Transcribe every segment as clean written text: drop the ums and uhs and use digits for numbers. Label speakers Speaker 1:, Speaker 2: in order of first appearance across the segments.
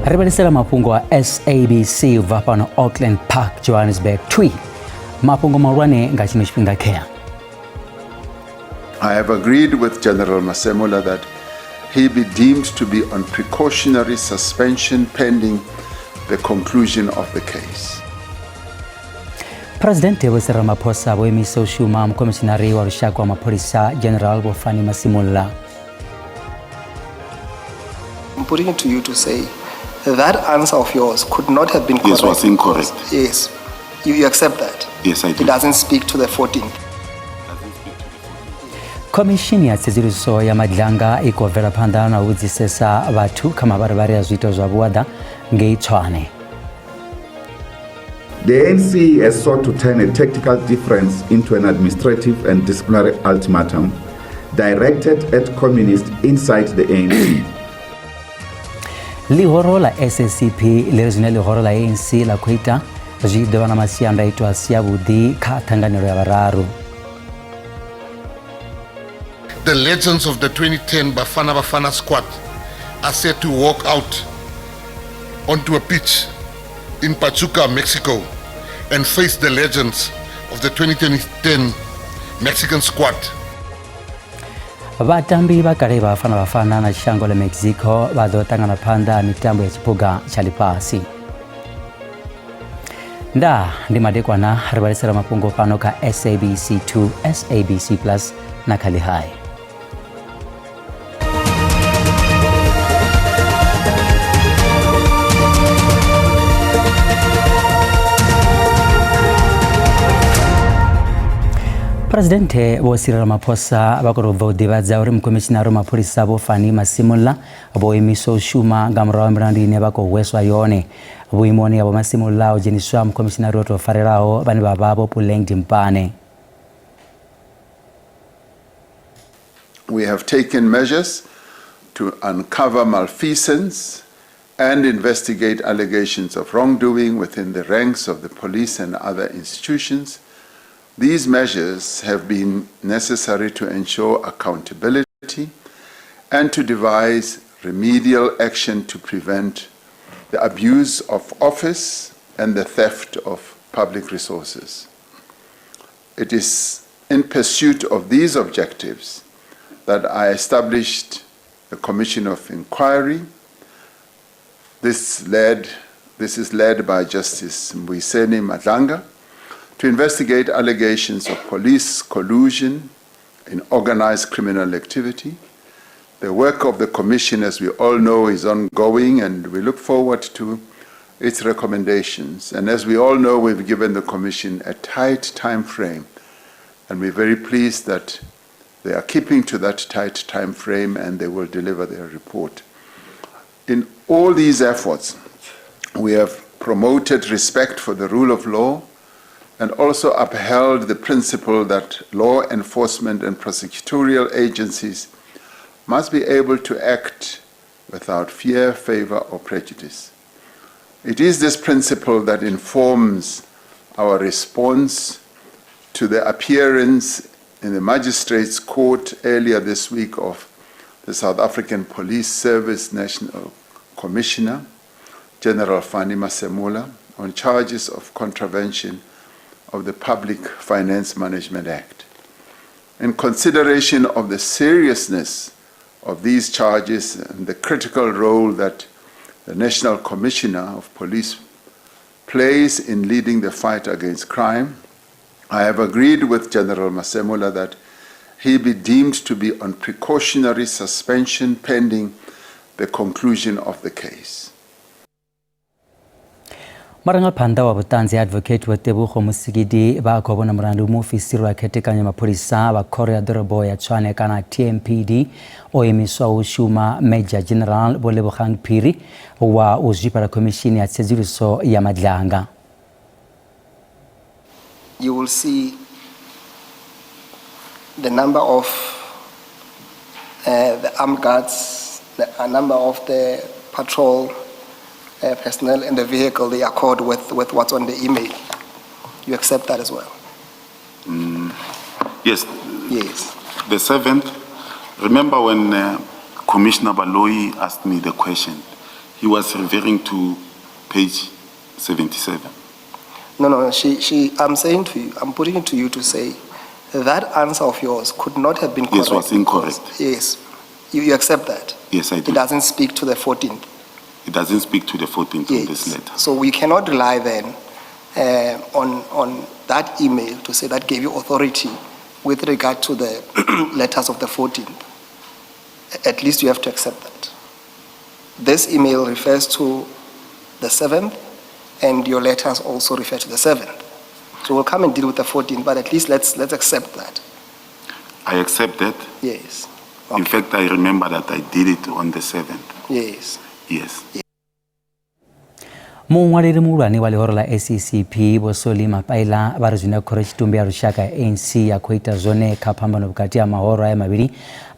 Speaker 1: Ri vhalisela mafhungo a SABC u bva fhano Auckland Park, Johannesburg. Twi mafhungo mahulwane nga tshino tshifhinga khea.
Speaker 2: I have agreed with General Masemola that he be deemed to be on precautionary suspension pending the conclusion of the case.
Speaker 1: Presidente Vho Cyril Ramaphosa vho imisa u shuma mukhomishinari wa lushaka wa mapholisa General Vho Fannie Masemola.
Speaker 3: I'm putting it to you to say that answer of yours could not have been correct.
Speaker 4: Yes, was incorrect.
Speaker 3: Yes. You accept that?
Speaker 4: Yes, I do.
Speaker 3: It doesn't speak to the 14th.
Speaker 1: Khomishini ya tsedzuluso ya Madlanga i khou bvela phanḓa na u vhudzisesa vhathu kha mavharivhari a zwiito zwa vhuaḓa ngei Tshwane.
Speaker 5: The ANC has sought to turn a tactical difference into an administrative and disciplinary ultimatum directed at communists inside the ANC.
Speaker 1: Ḽihoro ḽa SACP ḽi ri zwine ḽihoro ḽa ANC ḽa khou ita zwi ḓo vha na masiandaitwa a si avhuḓi kha ṱhanganelo ya vhararu.
Speaker 6: The legends of the 2010 Bafana Bafana squad are set to walk out onto a pitch in Pachuca, Mexico, and face the legends of the 2010 Mexican squad.
Speaker 1: Vhatambi vha kale vha Bafana Bafana na shango ḽa Mexico vha ḓo ṱangana phanḓa ha mitambo ya tshiphuga tsha ḽifhasi. Nda ndi madekwana ri vhalisela mafhungo fhano kha SABC 2, SABC Plus na kha Lihai. Presidente Vho Cyril Ramaphosa vha khou bva u ḓivhadza uri mukhomishinari wa mapholisa Vho Fannie Masemola vho imiswa u shuma nga murahu ha milandu ine vha khou hweswa yone. Vhuimoni ha Vho Masemola ho dzheniswa mukhomishinari o tou farelaho vhane vha vha Vho Puleng Dimpane.
Speaker 2: We have taken measures to uncover malfeasance and investigate allegations of wrongdoing within the ranks of the police and other institutions. These measures have been necessary to ensure accountability and to devise remedial action to prevent the abuse of office and the theft of public resources. It is in pursuit of these objectives that I established a commission of inquiry. This is led by Justice Mbuyiseni Madlanga to investigate allegations of police collusion in organized criminal activity. The work of the commission, as we all know, is ongoing, and we look forward to its recommendations. And as we all know, we've given the commission a tight time frame, and we're very pleased that they are keeping to that tight time frame and they will deliver their report. In all these efforts, we have promoted respect for the rule of law and also upheld the principle that law enforcement and prosecutorial agencies must be able to act without fear, favor, or prejudice. It is this principle that informs our response to the appearance in the Magistrates' Court earlier this week of the South African Police Service National Commissioner, General Fannie Masemola, on charges of contravention of the Public Finance Management Act. In consideration of the seriousness of these charges and the critical role that the National Commissioner of Police plays in leading the fight against crime, I have agreed with General Masemola that he be deemed to be on precautionary suspension pending the conclusion of the case.
Speaker 1: Murangaphanḓa wa vhuṱanzi Advocate Vho Tebogo Mosikidi vha khou vhona mulandu muofisiri wa khethekanyo mapholisa vha khoro ya ḓorobo ya Tshwane kana TMPD o imiswa u shuma Major General Vho Lebogang Phiri wa u zwifhala khomishini ya tsedzuluso ya Madlanga.
Speaker 3: You will see the number of the armed guards, the number of the patrol personnel and the vehicle, they accord with what's on the email. You accept that as well?
Speaker 4: Yes.
Speaker 3: Yes.
Speaker 4: The seventh, remember when Commissioner Baloyi asked me the question, He was referring to page 77.
Speaker 3: No, no, I'm saying to you, I'm putting it to you to say that answer of yours could not have been correct.
Speaker 4: Yes, was incorrect.
Speaker 3: Yes. You accept that?
Speaker 4: Yes, I do.
Speaker 3: It doesn't speak to the 14th.
Speaker 4: It doesn't speak to the 14th on this
Speaker 3: Yes.
Speaker 4: letter.
Speaker 3: So we cannot rely then on that email to say that gave you authority with regard to the letters of the 14th. At least you have to accept that. This email refers to the 7th, and your letters also refer to the 7th. So we'll come and deal with the 14th, but at least let's accept that.
Speaker 4: I accept that.
Speaker 3: Yes.
Speaker 4: In
Speaker 3: Okay.
Speaker 4: fact, I remember that I did it on the 7th.
Speaker 3: Yes.
Speaker 4: Yes.
Speaker 1: Muṅwaleli muhulwane wa ḽihoro ḽa SACP Vho Solly Mapaila vha ri zwine khorotshitumbe ya lushaka ya ANC ya khou ita zwone kha phambano vhukati ha mahoro aya mavhili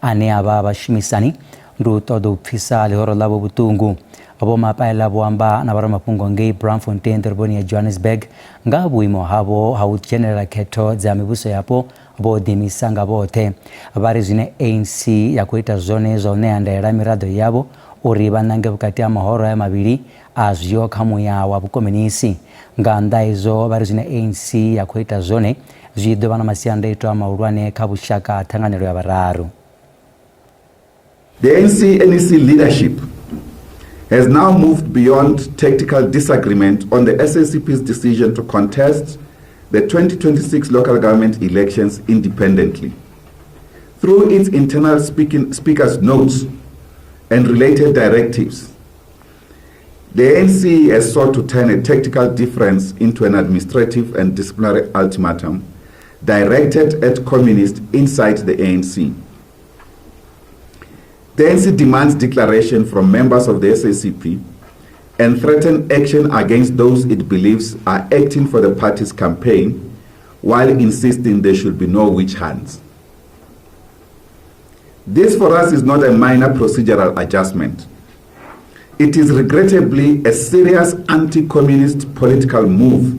Speaker 1: ane a vha vhashumisani ndi u ṱoḓa u pfisa ḽihoro ḽavho vhuṱungu. Vho Mapaila vho amba na vhoramafhungo ngei Braamfontein ḓoroboni ya Johannesburg nga vhuimo havho ha u dzhenelela khetho dza mivhuso yapo vho ḓiimisa nga vhoṱhe. Vha ri zwine ANC ya khou ita zwone zwa u ṋea ndaela miraḓo yavho uri vha nange vhukati ha mahoro aya mavhili a zwiho kha muya wa vhukomunisi. Nga nnḓa izwo vha ri zwine ANC ya khou ita zwone zwi ḓo vha na masiandaitwa mahulwane kha vhushaka ha ṱhanganelo ya vhararu.
Speaker 5: The ANC NEC leadership has now moved beyond tactical disagreement on the SACP's decision to contest the 2026 local government elections independently. Through its internal speaker's notes and related directives, the ANC has sought to turn a tactical difference into an administrative and disciplinary ultimatum directed at communists inside the ANC. The ANC demands declaration from members of the SACP and threaten action against those it believes are acting for the party's campaign while insisting there should be no witch hunts. This for us is not a minor procedural adjustment. It is regrettably a serious anti-communist political move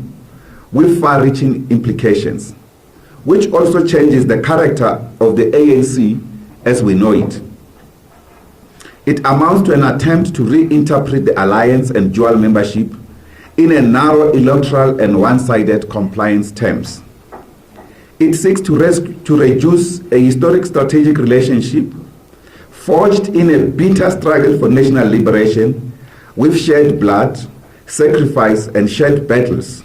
Speaker 5: with far-reaching implications, which also changes the character of the ANC as we know it. It amounts to an attempt to reinterpret the alliance and dual membership in a narrow electoral and one-sided compliance terms. It seeks to reduce a historic strategic relationship forged in a bitter struggle for national liberation with shared blood, sacrifice, and shared battles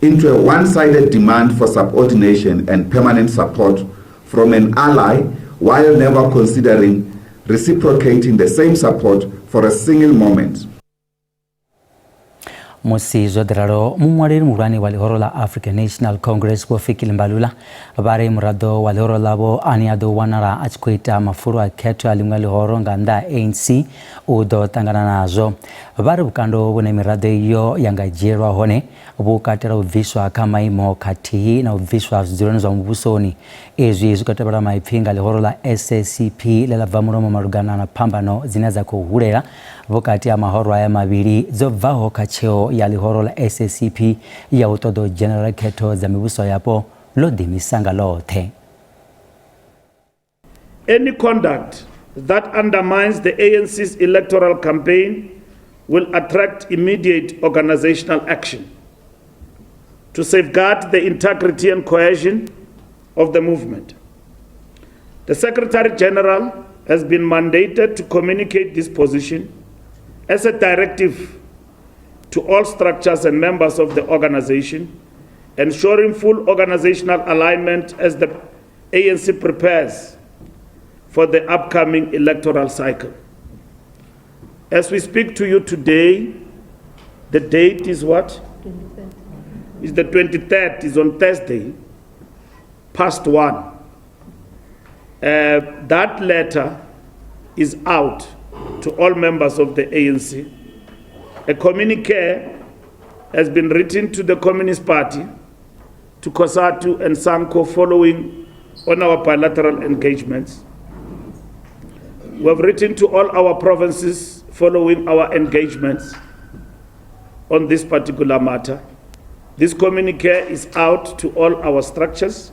Speaker 5: into a one-sided demand for subordination and permanent support from an ally while never considering reciprocating the same support for a single moment.
Speaker 1: Musi zwo ḓiralo, muṅwaleli muhulwane wa ḽihoro ḽa African National Congress Vho Fikile Mbalula vha ri muraḓo wa ḽihoro ḽavho ane a ḓo wanala a tshi khou ita mafulo a khetho a ḽiṅwe ḽihoro nga nnḓa ha ANC u ḓo ṱangana nazwo. Vha ri vhukando vhune miraḓo iyo ya nga dzhielwa hone vhu katela u bviswa kha maimo khathihi na u bviswa zwidzuloni zwa muvhusoni. Izwi zwi khou tevhela maipfi nga ḽihoro ḽa SACP ḽe ḽa bva mulomo malugana na phambano dzine dza khou hulela vhukati ha mahoro aya mavhili dzo bvaho kha tsheo ya ḽihoro ḽa SACP ya u ṱoḓa u dzhenelela khetho dza mivhuso yapo ḽo ḓiimisa nga ḽoṱhe.
Speaker 7: Any conduct that undermines the ANC's electoral campaign will attract immediate organizational action to safeguard the integrity and cohesion of the movement. The Secretary General has been mandated to communicate this position as a directive to all structures and members of the organization, ensuring full organizational alignment as the ANC prepares for the upcoming electoral cycle. As we speak to you today, the date is what? Is the 23rd, is on Thursday, past 1. That letter is out to all members of the ANC. A communique has been written to the Communist Party, to COSATU and SANCO following on our bilateral engagements. We have written to all our provinces following our engagements on this particular matter. This communique is out to all our structures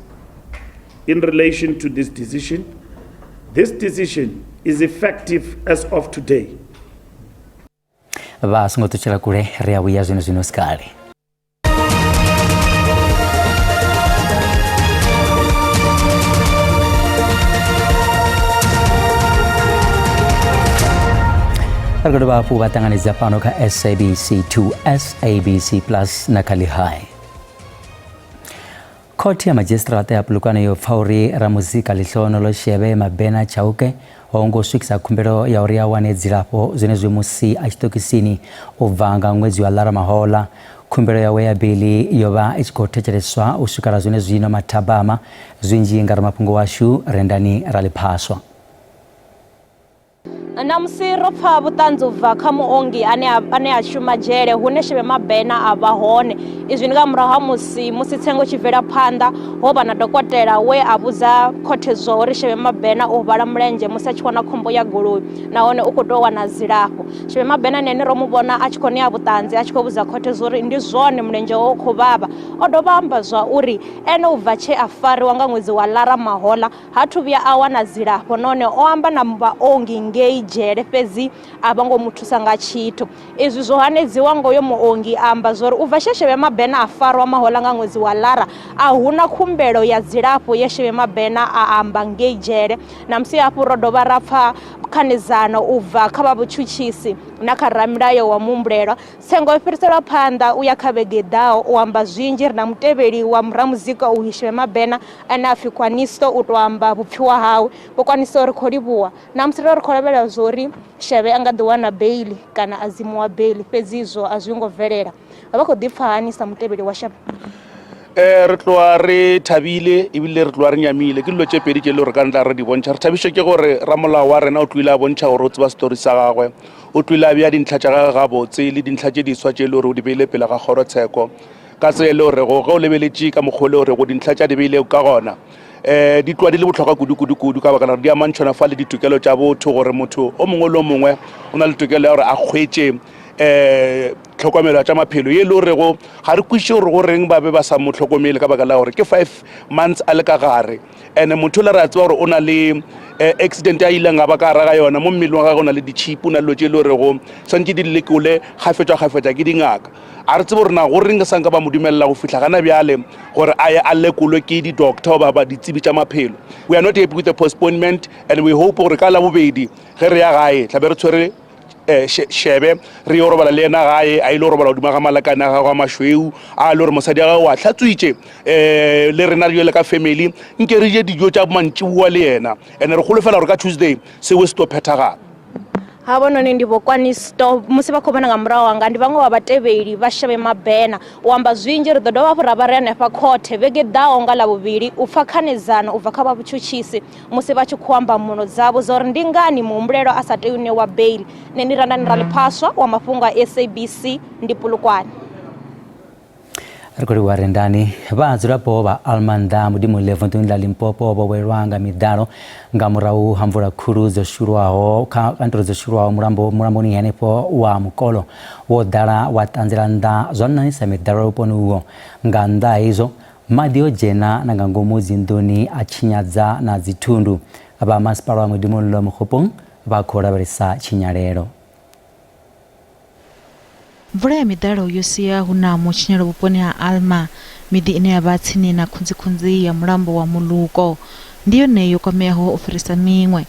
Speaker 7: in relation to this decision. This decision is effective as of today.
Speaker 1: Vha songo ṱutshela kule, ri a vhuya zwino zwino sikale. Ri khou dovha hafhu vha ṱanganedza fhano kha SABC 2, SABC Plus na kha Lihai. Khothe ya madzhisiṱiraṱa ya Polokwane yo pfa uri ramuzika Lihlohonolo Shebe Mabena Chauke ho ngo swikisa khumbelo ya uri a wane dzilafho zwenezwi musi a tshiṱokisini u bva nga ṅwedzi wa Lara mahoḽa. Khumbelo yawe ya beiḽi yo vha i tshi khou thetsheleswa u swikela zwenezwino mathabama. Zwinzhi nga ramafhungo washu Rendani Raliphaswa.
Speaker 8: Ṋamusi ro pfa vhuṱanzi u bva kha muongi ane a, ane a shuma dzhele hune Shebe Mabena a vha hone. Izwi ndi nga murahu ha musi musi tsengo tshi bvela phanḓa ho vha na dokotela we a vhudza khothe zwa uri Shebe Mabena u huvhala mulenzhe musi a tshi wana khombo ya goloi nahone u khou tou wana dzilafho. Shebe Mabena nene ro mu vhona a tshi khou ṋea vhuṱanzi a tshi khou vhudza khothe zwa uri ndi zwone mulenzhe wawe u khou vhavha. O dovha a amba zwa uri ene u bva tshe a fariwa nga ṅwedzi wa Lara mahoḽa Ha thu vhuya a wana dzilafho nahone o amba na vhaongi ngei dzhele fhedzi a vho ngo mu thusa nga tshithu. Izwi zwo hanedziwa ngoyo muongi a amba zwori u bva tshe Shebe Mabena a farwa mahoḽa nga ṅwedzi wa Lara a huna khumbelo ya dzilafho ye Shebe Mabena a amba ngei dzhele. Ṋamusi hafhu ro dovha ra pfa khanedzano u bva kha vha vhutshutshisi na kha ramilayo wa muhumbulelwa. Tsengo yo fhiriselwa phanḓa u ya kha vhege i ḓaho. U amba zwinzhi ri na mutevheli wa ramuzika uyu Shebe Mabena ane a pfi Kwaniso u tou amba vhupfiwa hawe. Vho Kwaniso ri khou livhuwa. Ṋamusi ro ri khou lavhelela zwa uri Shebe a nga ḓi wana beiḽi kana a dzimiwa beiḽi fhedzi izwo a zwi ngo bvelela. Vha khou ḓipfa hani sa mutevheli wa Shebe?
Speaker 9: Re tloga re thabile ebile re tloga re nyamile. Ke dilo tše pedi tše e le gore ka ntla re di bontšha. Re thabišwe ke gore ramolao wa rena o tlile a bontšha gore o tseba story sa gagwe, o tlile a bea dintlha tša gagwe gabotse le dintlha tše diswa tše e le gore o di beile pele ga kgorotsheko. Ka tsela e le gorego ge o lebeletše ka mokgwa o le gorego dintlha tša di beilego ka gona um di tloga di le bohlokwa kudu kudu kudu ka baka la gore di amantšhona fa le ditokelo tša botho gore motho o mongwe le o mongwe o na le tokelo ya gore a kgwetše um tlhokomelo ya tša maphelo ye e le gorego ga re kwešiše gore go reng ba be ba sa mo hlokomele ka baka la gore ke 5 months a le ka gare. And motho le re a tseba gore o na le accident a ileng a ba ka gare ga yona mo mmeleng wa gagwe, o na le ditšhipi, o na le dilo tše e le gorego tshwanetse di lekole kgafetša-kgafetša ke dingaka. A re tsebe gore na go reng sa nka ba mo dumelela go fihla gana bjale gore a ye a lekolwe ke di-doctor goba ba ditsebi tša maphelo. We are not happy with the postponement and we hope gore ka Labobedi ge re ya gae tlabe re tshwere Shebe re yo robala le yena gae, a ile go robala godimo ga malakane a gagwe a mašweu a le gore mosadi wa gagwe wa hlatswitše le rena re jele ka family nke re je dijo tša mantšiboa le yena. And re kgolofela gore ka Tuesday seo se tlo phethagala.
Speaker 8: Havhanoni ndi Vho Kwanisto musi vha khou vhona nga murahu hanga ndi vhaṅwe vha vhatevheli vha Shebe Mabena. U amba zwinzhi ri ḓo dovha hafhu ra vha ri hanefha khothe vhege ḓaho nga Ḽavhuvhili u pfa khanedzano u bva kha vha vhutshutshisi musi vha tshi khou amba mbuno dzavho dza uri ndi ngani muhumbulelwa a sa tei u ṋewa beiḽi. Nṋe ndi Randani Raliphaswa wa mafhungo a SABC ndi Polokwane.
Speaker 1: Ri khou livhuwa Rendani. Vhadzulapo vha Almanda Mudimule vunḓuni ḽa Limpopo vho welwa nga miḓalo nga murahu ha mvula khulu dzo shulwaho kha kantoro dzo shulwaho mulambo mulamboni henefho wa Mukolo wo ḓala wa ṱanzela nnḓa zwa ṋaṋisa miḓalo vhuponi uho. Nga nnḓa ha izwo, maḓi o dzhena na nga ngomu dzinḓuni a tshinyadza na dzithundu. Vha masipala wa Modimolle Mokgopong vha khou lavhelesa tshinyalelo.
Speaker 10: Mvula ya miḓalo yo sia hu na mutshinyalo vhuponi ha Alma, miḓi ine ya vha tsini na khunzikhunzi ya mulambo wa Muluko ndi yone yo kwameaho u fhirisa miṅwe.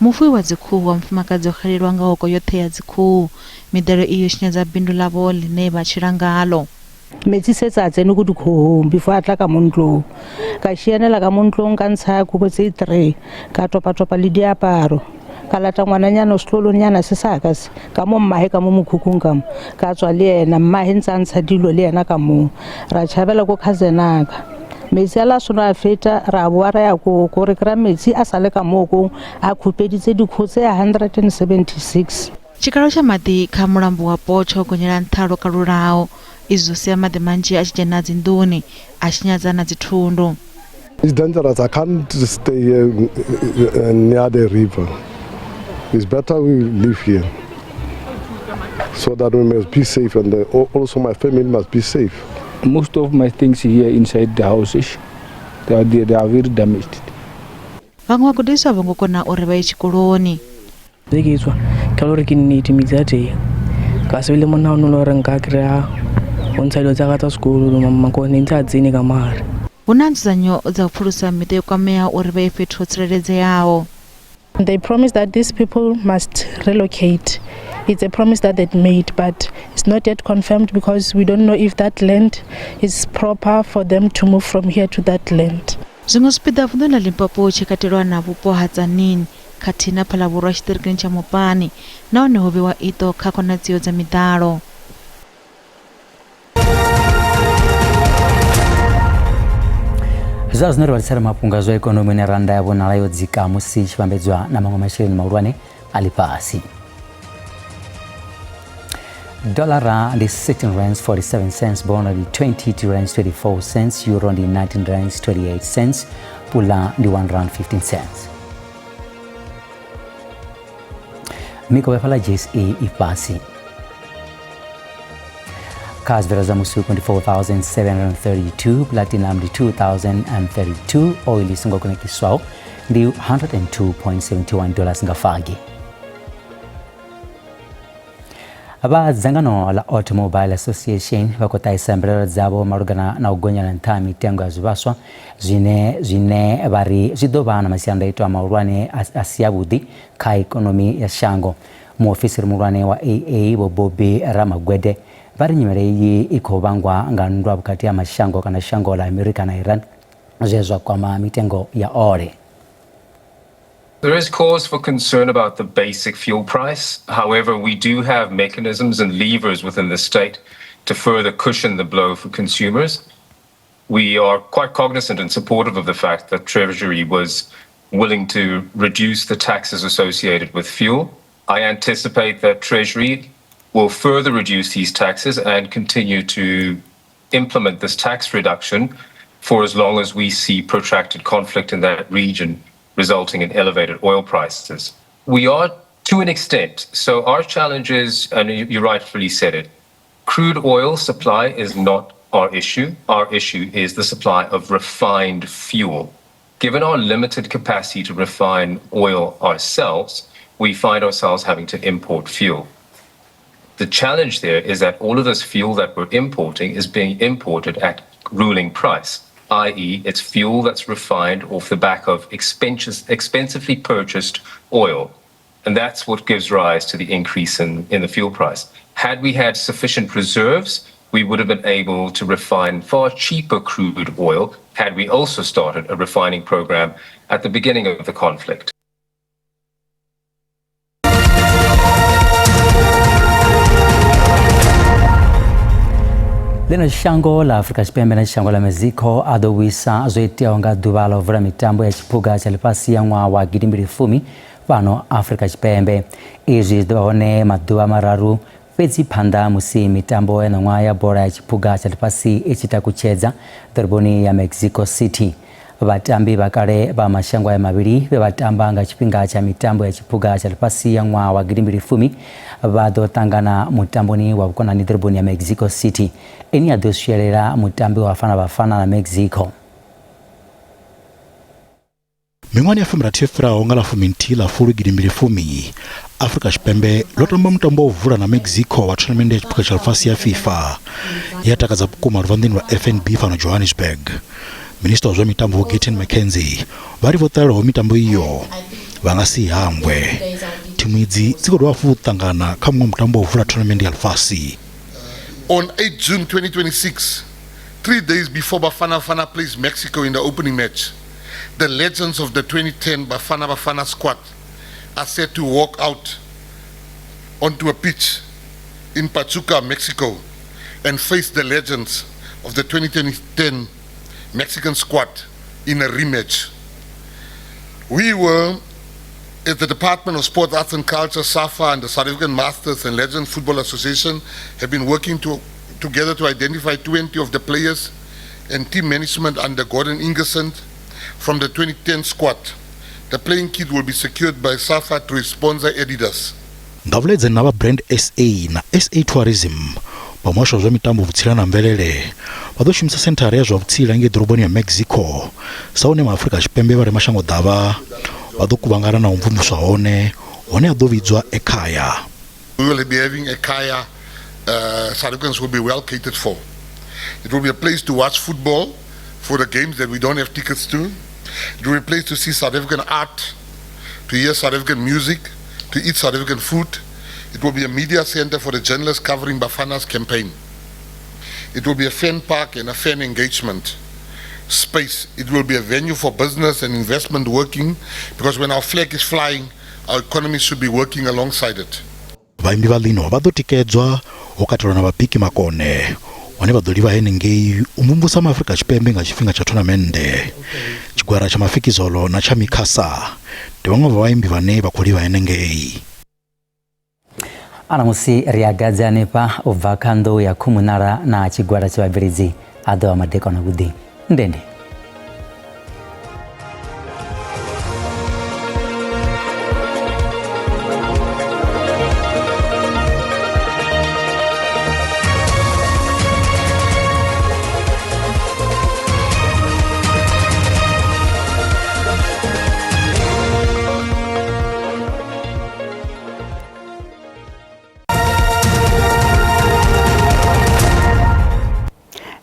Speaker 10: Mufuwi wa dzikhuhu wa mufumakadzi o xelelwa nga hoko yoṱhe ya dzikhuhu. Miḓalo iyi yo tshinyadza bindu ḽavho ḽine vha tshila ngaḽo.
Speaker 11: Metsi setse a tsene ko dikgohong before a tla ka mo ntlong. Ka šianela ka mo ntlong ka ntsha kobo tse three ka topa-topa le diaparo. Ka lata ngwananyana setlolonyana se sa ka se ka mo mmahe ka mo mokhukhung ka mo ka tswa le yena mmahe ntse a ntsha dilo le yena ka moo ra tšhabela ko cousin-aka. Metsi a la seno a feta ra boa ra ya koo ko re kry-a metsi a sa le ka moo kong a khupeditse dikgoho tse 176.
Speaker 10: Tshikalo tsha maḓi kha mulambo wa Po tsho gonyela nṱha lwo kalulaho. Izwi zwo sia maḓi manzhi a tshi dzhena dzinḓuni, a tshinyadza na dzithundu.
Speaker 12: It's dangerous. I can't stay here near the river. It's better we live here so that we must be safe and also my family must be safe.
Speaker 13: Most of my things here inside the houses, they are very damaged.
Speaker 10: Vhaṅwe vhagudiswa a vho ngo kona uri vha ye tshikoloni.
Speaker 14: Be ke tswa ka gore ke nnete metsi a teng. Ka se be le monagano le gore nka kry-a go ntsha dilo tsa ka tsa sekolo mako ne ntse a tsene ka mogare.
Speaker 10: Hu na nzudzanyo dza u pfulusa miṱa yo kwameaho uri vha ye fhethu ho tsireledzeaho.
Speaker 15: They promised that these people must relocate. It's a promise that they made, but it's not yet confirmed because we don't know if that land is proper for them to move from here to that land.
Speaker 10: Zwiṅwe zwipiḓa vunḓuni ḽa Limpopo hu tshi katelwa na vhupo ha Tzaneen khathihi na Phalaborwa tshiṱirikini tsha Mopani nahone ho vhewa iṱo kha khonadzeo dza miḓalo.
Speaker 1: Zwa zwino ri vhalisela mafhungo a zwa ikonomi ine rannda ya vhonala yo dzika musi i tshi vhambedzwa na maṅwe masheleni mahulwane a ḽifhasi. Dollara ndi 16 rands 47 cents, bono ndi 22 rands 24 cents, euro ndi 19 rands 28 cents, pula ndi 1 rand 15 cents. Mikovhe fhaḽa JSE i fhasi. Kha zwibveledzwa zwa musuku ndi 4732, platinum ndi 2032, oil i songo kunakiswaho ndi 102.71 dollars nga fagi. Vha dzangano ḽa Automobile Association vha khou ṱahisa mbilaelo dzavho malugana na u gonyela nṱha ha mitengo ya zwivhaswa zwine zwine vha ri zwi ḓo vha na masiandaitwa mahulwane a si avhuḓi kha ikonomi ya shango. Muofisiri muhulwane wa AA Vho Bobby Ramagwede vha ri nyimele iyi i khou vhangwa nga nndwa vhukati ha mashango kana shango ḽa Amerika na Iran zwe zwa kwama mitengo ya ole.
Speaker 16: There is cause for concern about the basic fuel price. However, we do have mechanisms and levers within the state to further cushion the blow for consumers. We are quite cognizant and supportive of the fact that Treasury was willing to reduce the taxes associated with fuel. I anticipate that Treasury will further reduce these taxes and continue to implement this tax reduction for as long as we see protracted conflict in that region resulting in elevated oil prices. We are to an extent. So our challenge is, and you rightfully said it, crude oil supply is not our issue. Our issue is the supply of refined fuel. Given our limited capacity to refine oil ourselves, we find ourselves having to import fuel. The challenge there is that all of this fuel that we're importing is being imported at ruling price, i.e., it's fuel that's refined off the back of expensively purchased oil. And that's what gives rise to the increase in the fuel price. Had we had sufficient reserves, we would have been able to refine far cheaper crude oil had we also started a refining program at the beginning of the conflict.
Speaker 1: Ḽino shango ḽa Afrika Tshipembe na shango ḽa Mexico a ḓo vhuisa zwo iteaho nga ḓuvha ḽa u vula mitambo ya tshiphuga tsha ḽifhasi ya ṅwaha wa gidimbili fumi fhano Afrika Tshipembe. Izwi zwi ḓo vha hone maḓuvha mararu fhedzi phanḓa musi mitambo ya ṋaṅwaha ya bola ya tshiphuga tsha ḽifhasi i tshi takutshedza ḓoroboni ya Mexico City. Vhatambi vha kale vha mashango aya mavhili vhe vha tamba nga tshifhinga tsha mitambo ya tshiphuga tsha ḽifhasi ya ṅwaha wa gidimbili fumi vha ḓo ṱangana mutamboni wa vhukonani ḓoroboni ya Mexico City ine ya ḓo swielela mutambi wa Bafana Bafana na Mexico.
Speaker 17: Miṅwahani ya fumirathi yo fhiraho nga ḽa fuminthihi ḽa Fulwi gidimbili fumi, Afrika Tshipembe ḽo tamba mutambo wa u vula na Mexico wa thonamennde ya tshiphuga tsha ḽifhasi ya FIFA ye ya takadza vhukuma luvhanḓeni lwa FNB fhano Johannesburg. Minisiṱa wa zwa mitambo Vho Gayton McKenzie vha ri vho ṱalelaho mitambo iyo vha nga si i hangwe. Thimu idzi dzi khou dovha hafhu u ṱangana kha muṅwe mutambo wa u vula thonamennde ya ḽifhasi.
Speaker 6: On 8 June 2026, three days before Bafana Bafana plays Mexico in the opening match, the legends of the 2010 Bafana Bafana squad are set to walk out onto a pitch in Pachuca, Mexico, and face the legends of the 2010 Mexican squad in a rematch. We were at the Department of Sport, Arts and Culture, SAFA, and the South African Masters and Legends Football Association have been working to, together to identify 20 of the players and team management under Gordon Ingersent from the 2010 squad. The playing kit will be secured by SAFA through its sponsor Adidas.
Speaker 17: Nga vhuledzani na vha Brand SA na SA Tourism, vha muhasho wa zwa mitambo, vhutsila na mvelele vha ḓo shumisa senthara ya zwa vhutsila ngei ḓoroboni ya Mexico sa hune maAfrika Tshipembe vha re mashango ḓavha vha ḓo kuvhangana na u mvumvuswa hone, hone ha ḓo vhidzwa Ekhaya.
Speaker 6: We will be having Ekhaya South Africans will be well catered for. It will be a place to watch football for the games that we don't have tickets to. It will be a place to see South African art, to hear South African music, to eat South African food. It will be a media center for the journalists covering Bafana's campaign. It will be a fan park and a fan engagement space. It will be a venue for business and investment working because when our flag is flying, our economy should be working alongside it.
Speaker 17: Vhaimbi vha ḽino vha ḓo tikedzwa ho katelwa na vhabiki makone hone vha ḓo livha henengei u mvumvusa maAfrika Tshipembe nga tshifhinga tsha thonamennde. Tshigwada tsha Mafikizolo na tsha Mikhasa ndi vhaṅwe vha vhaimbi vhane vha khou livha henengei.
Speaker 1: Ana musi ri a gadze hanefha u bva kha nḓou ya Khumunala na tshigwada tsha vhabveledzi a ḓo vha madekwana vhuḓi. Ndende.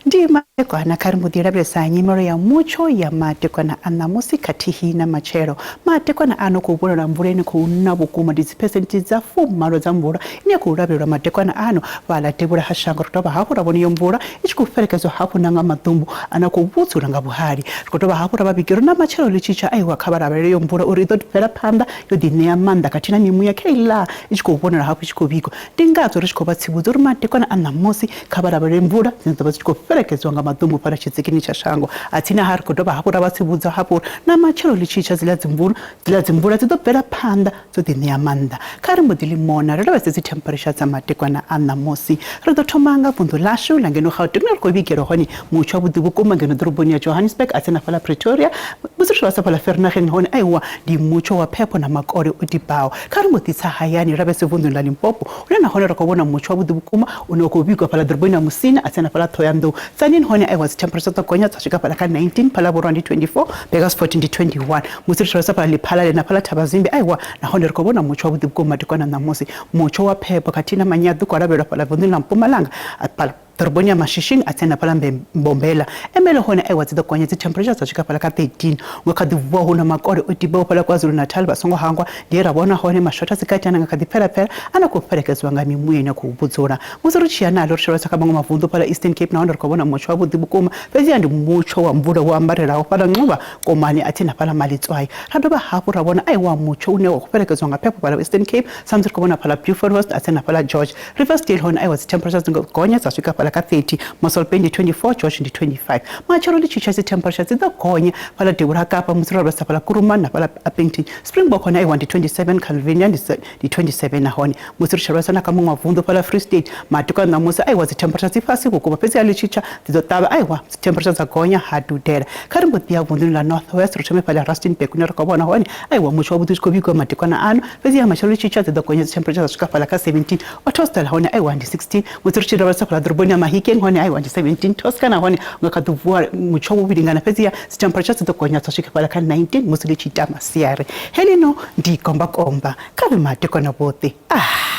Speaker 18: Ndi madekwana kha ri mbo ḓi lavhelesa nyimelo ya mutsho ya madekwana a ṋamusi khathihi na matshelo. Madekwana ano khou vhonala mvula ine khou na vhukuma ndi dziphesenthe dza 80 dza mvula ine ya khou lavhelelwa madekwana ano fhaḽa devhula ha shango. Ri dovha hafhu ra vhona iyo mvula i tshi khou fhelekedzwa hafhu na nga maḓumbu ane a khou vhudzula nga vhuhali. Ri khou dovha hafhu ra vha vhigela na matshelo ḽi tshi tsha aiwa kha vha lavhelele iyo mvula uri i ḓo bvela phanḓa yo ḓiṋea maanḓa khathihi na mimuya kheiḽa i tshi khou vhonala hafhu i tshi khou vhigwa. Ndi ngazwo ri tshi khou vha tsivhudza uri madekwana a ṋamusi kha vha lavhelele mvula dzine dza vha dzi tshi khou fhelekedzwa nga maḓumbu fhaḽa tshiṱikini tsha shango. Atsina ha ri khou dovha hafhu ra vha tsivhudza hafhu uri na matshelo ḽi tshi tsha dziḽa dzimvula dziḽa dzimvula dzi ḓo bvela phanḓa dzo ḓiṋea maanḓa. Kha ri mbo ḓi ḽi mona ri lavhelese dzi temperature dza madekwana a ṋamusi. Ri ḓo thoma nga vunḓu ḽashu ḽa ngeno Gauteng hune ri khou vhigelwa hone mutsho wavhuḓi vhukuma ngeno ḓoroboni ya Johannesburg atsina fhaḽa Pretoria. Musi ri tshi vha fhaḽa Vereeniging hone aiwa ndi mutsho wa phepho na makole o tibaho. Kha ri mbo ḓi tsa hayani ri lavhelese vunḓuni ḽa Limpopo hune nahone ra khou vhona mutsho wavhuḓi vhukuma une wa khou vhigwa fhaḽa ḓoroboni ya Musina atsina fhaḽa Ṱhohoyanḓou. Tzaneen hone aiwa dzi temperature dzo gonya dza swika fhaḽa kha 19, Phalaborwa ndi 24, Burgersfort ndi 21. Musi ri tshi lavhelesa fhaḽa Lephalale na fhaḽa Thabazimbi aiwa nahone ri khou vhona mutsho wavhuḓi vhukuma madekwana a ṋamusi. Mutsho wa phepho khathihi na manyaḓu khou lavhelelwa fhaḽa vunḓuni ḽa Mpumalanga fhaḽa ḓoroboni ya Mashishing a tsini na fhaḽa Mbombela. Emelo hone aiwa dzi ḓo gonya dzi temperature dza swika fhaḽa kha 13. Nga kha ḓi vuwa hu na makole o tibaho fhaḽa KwaZulu-Natal vha songo hangwa ndi he ra vhona hone mashotha tshikati ane nga kha ḓi pfela-pfela a na khou fhelekedzwa nga mimuya ine ya khou vhudzula. Musi ri tshi ya naḽo ri tshi lavhelesa kha maṅwe mavunḓu fhaḽa Eastern Cape nahone ri khou vhona mutsho wavhuḓi vhukuma fhedziha ndi mutsho wa mvula wo ambarelaho fhaḽa Nxuba Komani a tsini na fhaḽa Malitswai. Ra dovha hafhu ra vhona aiwa mutsho une wa khou fhelekedzwa nga phepho fhaḽa Western Cape samusi ri khou vhona fhaḽa Beaufort a tsini na fhaḽa George. Riversdale hone aiwa dzi temperature dzi nga gonya dza swika fhaḽa kha 30, Mossel Bay ndi 24, George ndi 25. Matshelo ḽi tshi tsha dzi temperature dzi ḓo gonya fhaḽa devhula ha Kapa musi ro lavhelesa fhaḽa Kuruman na fhaḽa Upington. Springbok hone aiwa ndi 27, Calvinia ndi 27 nahone musi ri tshi lavhelesa na kha muṅwe mavunḓu fhaḽa Free State matikwa a ṋamusi aiwa dzi temperature dzi fhasi vhukuma fhedzi a ḽi tshi tsha dzi ḓo ṱavha aiwa dzi temperature dza gonya ha dudela. Kha ri mbo ḓi ya vunḓuni ḽa North West ri thome fhaḽa Rustenburg hune ra khou vhona hone aiwa mutsho wavhuḓi u tshi khou vhigiwa madekwana ano fhedzi ya matshelo ḽi tshi tsha dzi ḓo gonya dzi temperature dza swika fhaḽa kha 17. Ottosdal hone aiwa ndi 16 musi ri tshi lavhelesa fhaḽa ḓoroboni ya Mahikeng hone aiwa ndi 17. Toscana hone nga kha ḓi vuwa mutsho wo vhilingana fhedzi ya dzi temperature dzi ḓo gonya dza swika fhaḽa kha 19 musi ḽi tshi ita masiari. Heḽino ndi gombakomba kha vhe madekwana vhoṱhe. Ah!